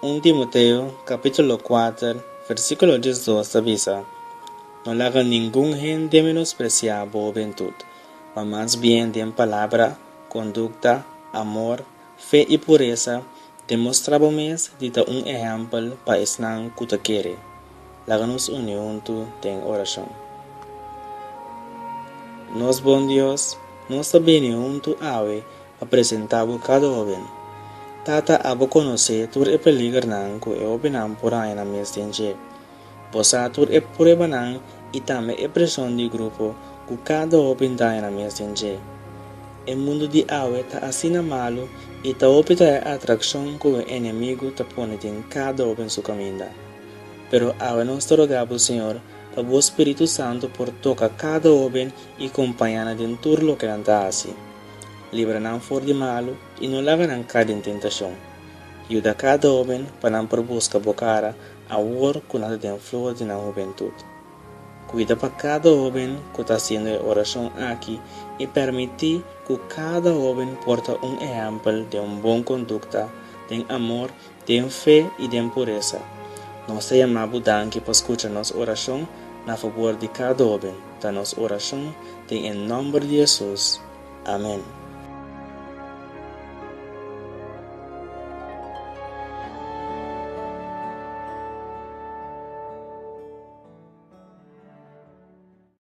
Un Timoteo kapítulo kuater versíkulo diesdos ta bisa, No laga ningun hende menospresiá bo hubentut, ma mas bien den palabra, kondukta, amor, fe i puresa, demostrá bo mes di ta un ehèmpel pa esnan ku ta kere. Laga nos uni huntu den orashon. Nos bon Dios, nos ta bini huntu awe pa presentá bo kada hóben. Tata abo konosé tur e peligernan ku e hóbennan por haña nan mes den dje. Bo sa tur e pruebanan i tambe e preshon di grupo ku kada hóben ta haña nan mes den dje. E mundu di awe ta asina malu i ta hopi ta e atrakshon ku e enemigu ta pone den kada hóben su kaminda. Pero awe nos ta roga bo Señor pa bo Spiritu Santu por toka kada hóben i kompañá nan den tur loke nan ta hasi. Libra nan for di malu i no laga nan kai den tentashon. Yuda kada hóben pa nan por buska bo kara awor ku nan ta den flor di nan hubentut. Kuida pa kada hóben ku ta hasiendo e orashon aki i permití ku kada hóben por ta un ehèmpel den un bon kondukta, den amor, den fe i den puresa. Nos ta yama bo danki pa skucha nos orashon na fabor di kada hóben. Ta nos orashon den e nòmber di Hesus. Amèn.